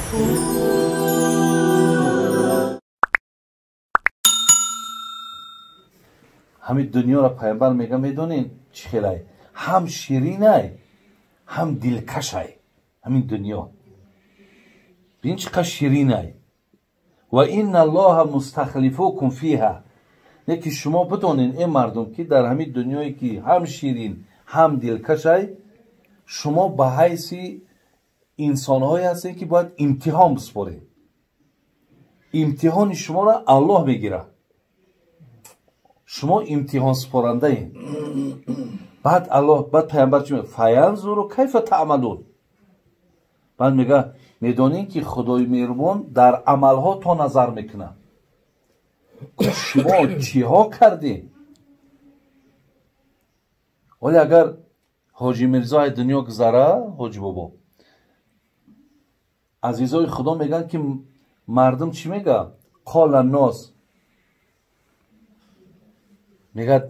Ҳамин дунёро пайғамбар мега, медонед чӣ хелай? Ҳам ширинай, ҳам дилкашай. Ҳамин дунё бин чӣ қадр ширинай. Ва инна аллоҳа мустахлифукум фиҳа. Не ки шумо бидонед, э мардум, ки дар ҳамин дунёе ки ҳам ширин, ҳам дилкашай, шумо ба ҳайси инсонҳое ҳастед, ки бояд имтиҳон биспоред. Имтиҳони шуморо Аллоҳ мегирад. Шумо имтиҳонсупорандаед. Баъд Аллоҳ, баъд пайғамбар чӣ мегӯяд? Фаянзуру кайфа таъмалун. Баъд мегӯяд, медонед, ки Худои меҳрубон дар амалҳо то назар мекунад. Шумо чиҳо кардед? Вале агар Ҳоҷи Мирзо аз дунё гузара, Ҳоҷи бобо, азизои Худо мегӯянд, ки мардум чӣ мегӯяд? Қола нос мегӯяд,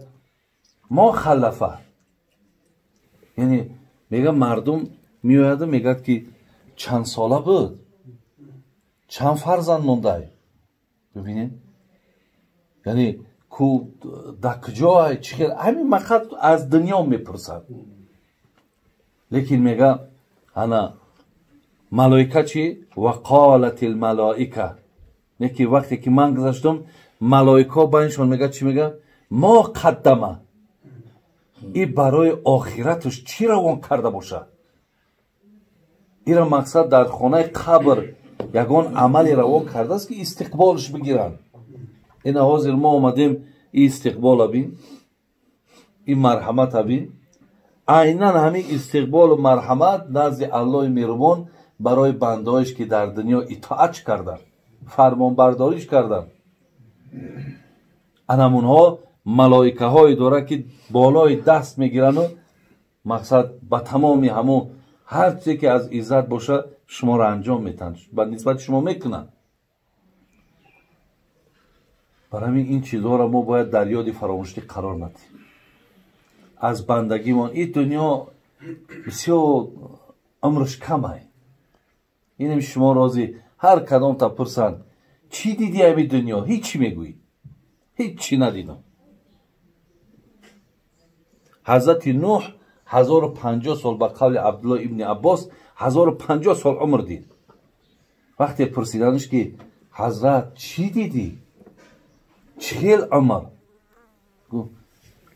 мо халафа. Яъне мегӯяд, мардум меояду мегӯяд, ки чанд сола буд, чанд фарзанд мондай. Бибинед, яъне ку дар куҷоай, чӣ хел, ҳамин мақсад аз дунё мепурсад. Лекин мега, ана малоика чӣ? Ва қолат лмалоика. Лекин вақте ки ман гузаштам, малоикаҳо байншон мега, чӣ мега? Мо қаддама. И барои охираташ чӣ равон карда бошад? Ира мақсад дар хонаи қабр ягон амале равон кардааст, ки истиқболш бигиранд. Ина ҳозир мо омадем, и истиқбола бин, и марҳамата бин. Айнан ҳамин истиқболу марҳамат назди Аллоҳи меҳрубон барои бандаҳоеш, ки дар дунё итоат карданд, фармонбардориш карданд. Анамунҳо малоикаҳое дорад, ки болои даст мегирану мақсад ба тамоми ҳамун ҳар чизе, ки аз иззат бошад, шуморо анҷом метаҳанд, ба нисбати шумо мекунанд. Бар ҳамин ин чизҳоро мо бояд дар ёди фаромӯшӣ қарор надиҳем аз бандагимон. Ин дунё бисёр умрш камай. Инам шумо розӣ, ҳар кадомта пурсанд, чӣ диди ҳамин дунё, ҳеҷ чӣ мегӯӣ? Ҳеҷ чӣ надидам. Ҳазрати Нуҳ 1050 сол, ба қавли Абдулло ибни Аббос, 1050 сол умр дид. Вақте пурсиданаш, ки ҳазрат, чӣ дидӣ, чӣ хел умр?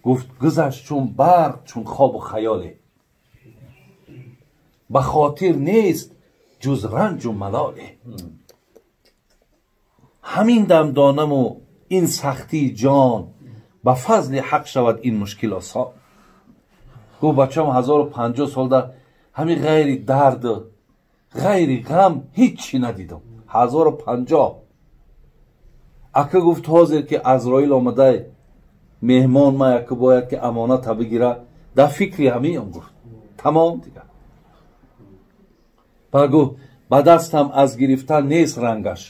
Гуфт: гузашт чун барқ, чун хобу хаёле, ба хотир нест ҷуз ранҷу малоле. Ҳамин дам донаму ин сахтии ҷон, ба фазли ҳақ шавад ин мушкил осон. Гуфт: бачам, 1050 солда ҳамин ғайри дарду ғайри ғам ҳеҷ чӣ надидам. 1050. Ака гуфт, ҳозир ки Азроил омадай, меҳмон ма, яка бояд ки амоната бигира, дар фикри ҳамиам. Гуфт: тамом дигар. Ба гуфт, ба дастам аз гирифтан нест рангаш.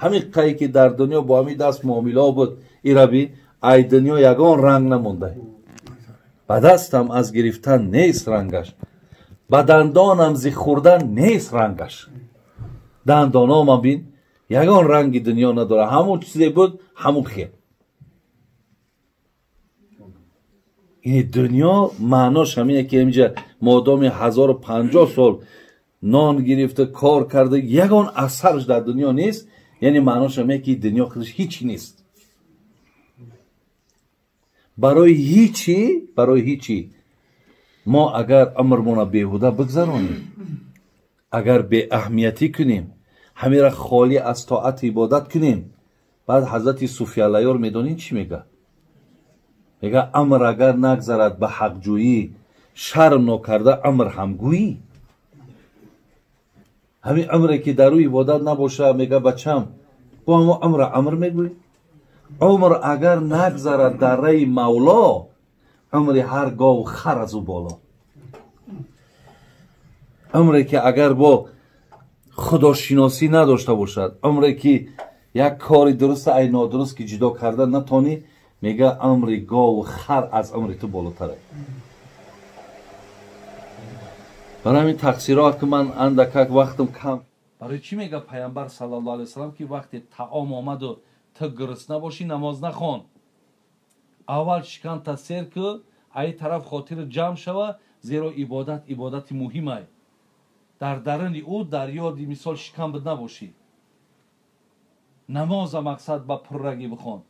Ҳамин қае ки дар дунё бо ҳамин даст муомилао буд, ираби ай дунё ягон ранг намондай. Ба дастам аз гирифтан нест рангаш, ба дандонам зи хӯрдан нест рангаш. Дандономам бин, ягон ранги дунё надорад, ҳамон чизе буд, ҳамон хел. Ини дунё маънош ҳамине, ки инҷа модоми 1050 сол нон гирифта, кор карда, ягон асарш дар дунё нест. Яъне маънош ҳамине, ки дунё худаш ҳеҷ нест. Барои ҳичи, барои ҳичи мо агар умрмона беҳуда бигзаронем, агар беаҳамиятӣ кунем, ҳамира холӣ аз тоату ибодат кунем. Баъд ҳазрати Суфиаллаёр медонед чӣ мега? Мега: амр агар нагзарад ба ҳақҷӯӣ, шарм нокарда амр ҳамгӯӣ. Ҳамин амре ки дар ӯ ибодат набоша, мега, бачам, бо ҳамо амра амр мегӯӣ. Умр агар нагзарад дар раи Мавло, умри ҳар гову хар аз ӯ боло. Умре ки агар бо худошиносӣ надошта бошад, умре ки як кори дуруста ай нодуруст ки ҷудо карда натонӣ, мега, умри гову хар аз умри ту болотаре. Барои ҳамин тақсирот ки ман андакак вақтам кам. Барои чӣ мега пайғамбар саллаллоҳу алайҳи васаллам ки вақте таом омаду ту гурусна бошӣ намоз нахон, аввал шиканта сер ку, ай тараф хотир ҷамъ шава, зеро ибодат ибодати муҳимай. Дар даруни ӯ дар ёди мисол шикам буд набошӣ. Намоза мақсад ба пуррагӣ бихон.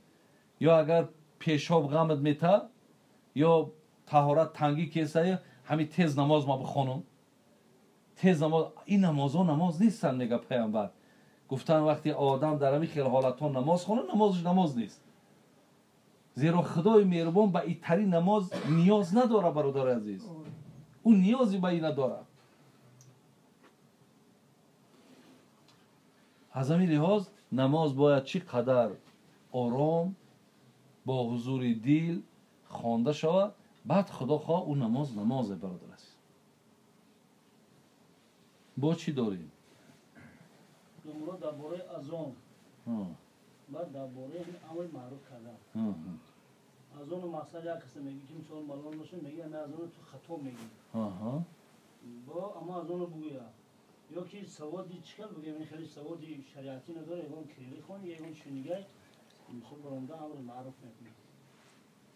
Ё агар пешоб ғамат мета, ё таҳорат тангӣ кесая, ҳамин тез намоз ма бихонум. Тез намоз, ин намозҳо намоз нестанд, мега пайғамбар. Гуфтан вақте одам дар ҳамин хел ҳолатҳо намоз хонад, намозаш намоз нест. Зеро Худои меҳрубон ба итари намоз ниёз надорад, бародари азиз. Ӯ ниёзе ба ин надорад. Аз ҳамин лиҳоз намоз бояд чӣ қадар ором, бо ҳузури дил хонда шавад, баъд Худо хоҳ ӯ намоз намозе, бародар азиз. Бо чӣ дорем? Дар бораи азон, баъд дар бораи амри маъруф кардан. Азону мақсад як каса мегӣ ки мисол малон боша, мегӣ ами азону ту хато мегӣ. Бо ама азону бугӯя. Ё ки саводи чӣ хел бугӯям, ин хеле саводи шариатӣ надора, ягон кирилӣ хон, ягон чунигай, мисол баромада амри маъруф мекунад.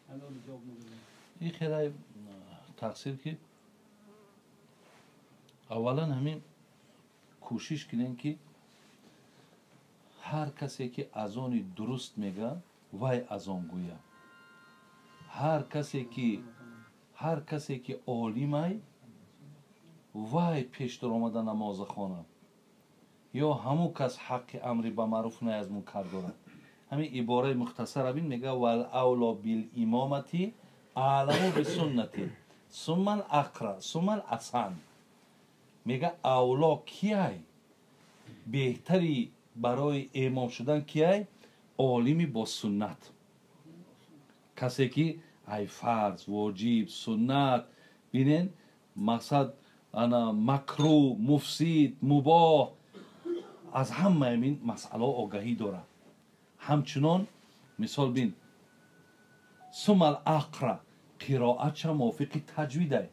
Ҳамин ҷавоб медодем. Ин хеле тақсир ки аввалан ҳамин кӯшиш кунем ки ҳар касе ки азони дуруст мега, вай азон гӯя. Ҳар касе ки олимай, вай пештар омада намоза хона. Ё ҳамун кас ҳаққи амри ба маъруф най аз мункар дорад. Ҳамин ибораи мухтасара бин, мега вал авло бил имомати аъламу бисуннати сумма ал ақра сумма ал асан. Мега авло кияй? Беҳтари барои имом шудан кияй? Олими бо суннат. Касе ки ай фарз, воҷиб, суннат, бинен мақсад ана макрӯ, муфсид, мубоҳ, аз ҳамаи ин масъалаҳо огаҳӣ дорад. Ҳамчунон мисол бин, сумма ал-ақра қироатша мувофиқи таҷвидай,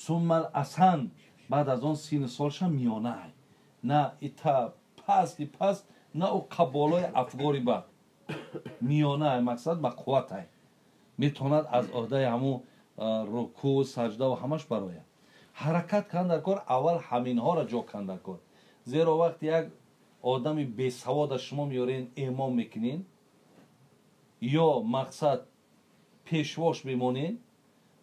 сумма ал-асан баъд аз он сину солша миёнаай, на ита пасти паст, на ӯ қаболои афгори бад, миёнаай, мақсад ба қувватай, метавонад аз ӯҳдаи ҳамун рукӯ, саҷдаву ҳамаш барояд. Ҳаракат кан дар кор, аввал ҳаминҳоро ҷо кан дар кор. Зеро вақте як одами бесавода шумо меёрен, имом мекунен, ё мақсад пешвош мемонен,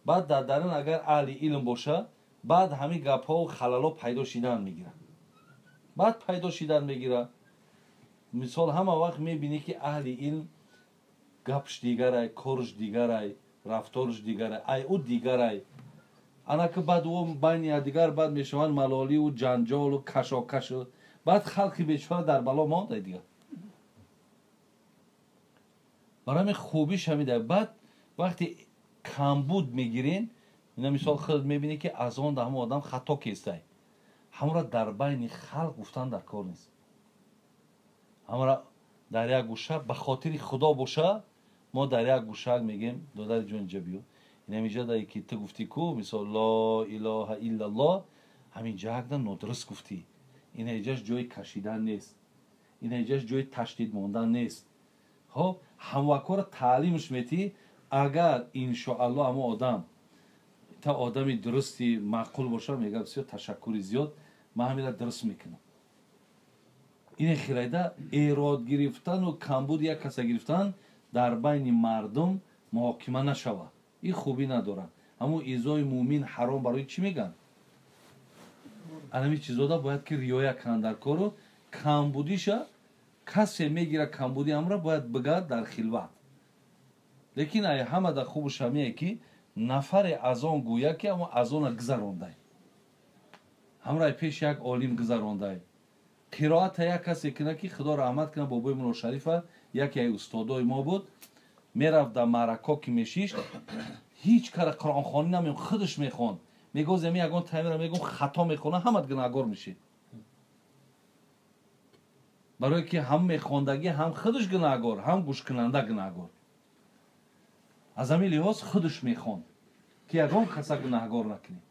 баъд дар дарун агар аҳли илм боша, баъд ҳамин гапҳову халало пайдо шидан мегирад. Баъд пайдо шидан мегирад. Мисол ҳама вақт мебинӣ ки аҳли илм гапш дигарай, корш дигарай, рафторш дигарай, ай ӯ дигарай. Анаки баъд ӯ байни якдигар баъд мешаванд малоливу ҷанҷолу кашокашу, баъд халқи бечора дар бало мондай дигар. Барои ҳамин хубиш ҳамида. Баъд вақте камбуд мегирен, ина мисол худат мебинӣ ки аз он да ҳамон одам хато кестай, ҳамонро дар байни халқ гуфтан дар кор нест. Ҳамонро дар як гӯша ба хотири Худо боша, мо дар як гӯшак мегем, додари ҷон инҷа биё, инамиҷа дае ки ту гуфтӣ ку, мисол ло илоҳа иллаллоҳ, ҳамин ҷагда нодуруст гуфтӣ, инаиҷаш ҷои кашидан нест, инаиҷаш ҷои ташдид мондан нест. Хоб ҳамвакора таълимш метӣ, агар иншоаллоҳ ҳамон одам та одами дурусти маъқул боша, мега бисёр ташаккури зиёд, ман ҳаминро дуруст мекунам. Ине хирайда эрод гирифтану камбуди як каса гирифтан дар байни мардум муҳокима нашавад. Ин хубӣ надорад. Ҳамун изои муъмин ҳаром барои чӣ мегӯянд? Анами чизода бояд ки риоя кунанд дар кору. Камбудиша касе мегира, камбуди амра бояд бигад дар хилват. Лекин ай ҳамада хубу шамие ки нафаре аз он гӯя ки ҳамон аз она гузарондай, ҳамрои пеш як олим гузарондай. Қироата як касе кина ки Худо раҳмат кина бобои Мулло Шарифа, яке аз устодои мо буд, мерафт дар маърако ки мешишт, ҳеҷ кара қуръонхонӣ намем, худаш мехонд. Мегӯз ами ягон таймера мегӯм хато мехона, ҳамат гунаҳгор мешид. Барое ки ҳам мехондагӣ, ҳам худаш гунаҳгор, ҳам гӯшкунанда гунаҳгор. Аз ҳамин лиҳоз худаш мехонд ки ягон каса гунаҳгор накунем.